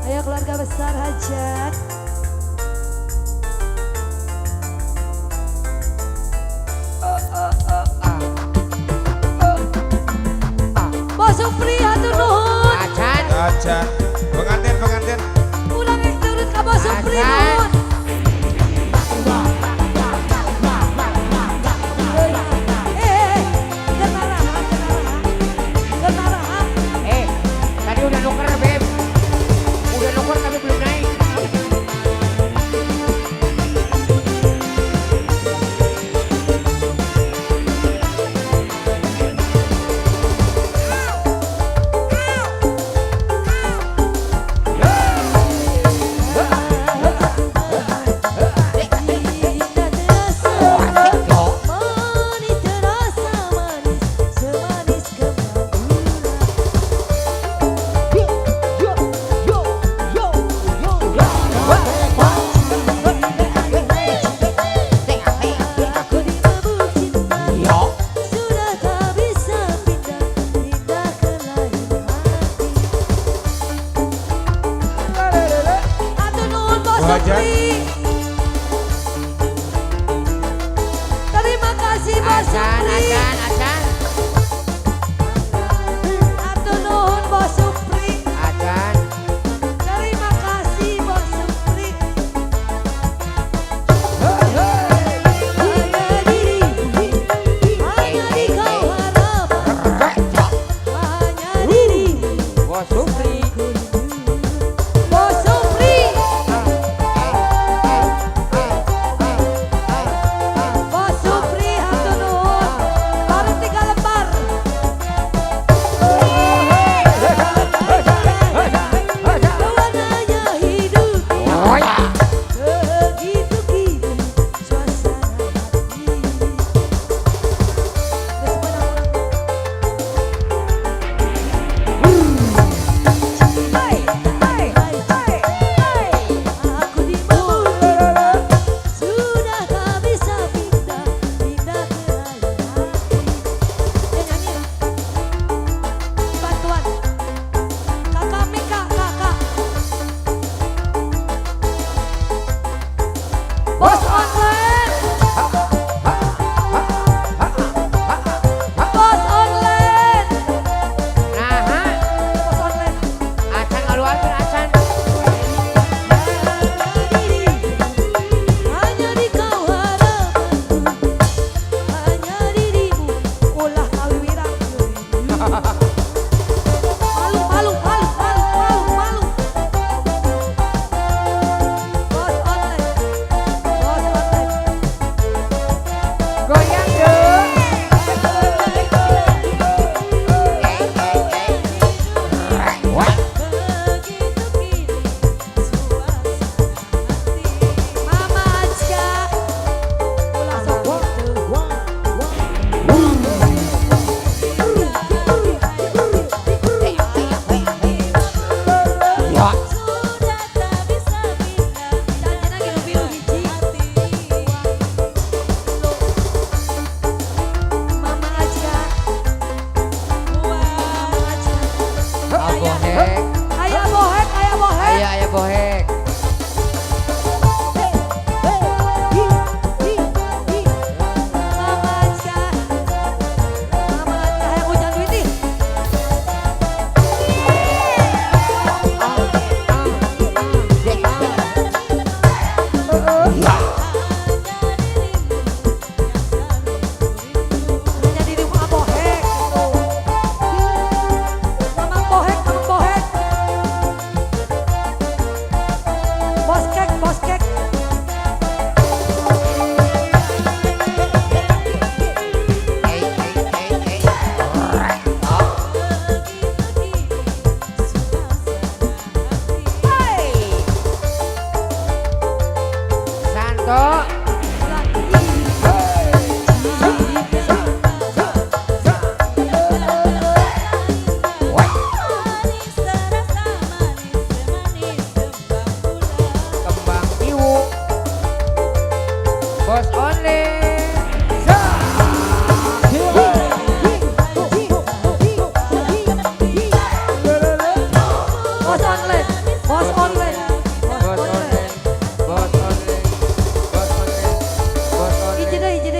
Ayo keluarga besar hajat. Bos Supri hatur nuhun. Acan. Acan. Pengantin pengantin. Ulang yang turun ka Bos Supri nuhun. Tadi udah nuker Beb. Udah nuker tapi belum naik. Terima kasih Bos Supri. Acan, acan. Atur nuhun Bos Supri. Acan. Terima kasih Bos Supri. Hanya dirimu, hanya di kau harapan. Hanya dirimu, Bos Supri. Bos Supri. Bos Supri hatur nuhun. Baru 3 lembar. Warnanya hidup begitu kini suasana hati. Geus menang urang. Hai, hai, hai, hai. Aku di cinta sudah tak bisa pindah, pindah ke lain hati. Ya nyanyi. Bantuan. Kakak Mika, kakak. Bos online. Bos online. Nah, Bos online. Acan ngaluarkeun acan. Hanya di kau harapanku, hanya dirimu, ulah kawiwirang. Malu, malu, malu, malu, malu, malu. Bos online, bos online. Goyang dong. Begitu kini suasana hati. Mama Azka, ulah sok gitu. Sudah tak bisa pindah, pindah hati. Mama Azka, Mama Azka. Bohek. Ayah bohek, ayah bohek. Ayah, ayah bohek. Mama Azka, Mama Azka hayang hujan duit ih. Hanya dirimu ah bohek gitu. Mamang bohek, mamang bohek. Bos kek, bos kek. Hey. Santo. Kembang iwu. Bos online. Bos online, bos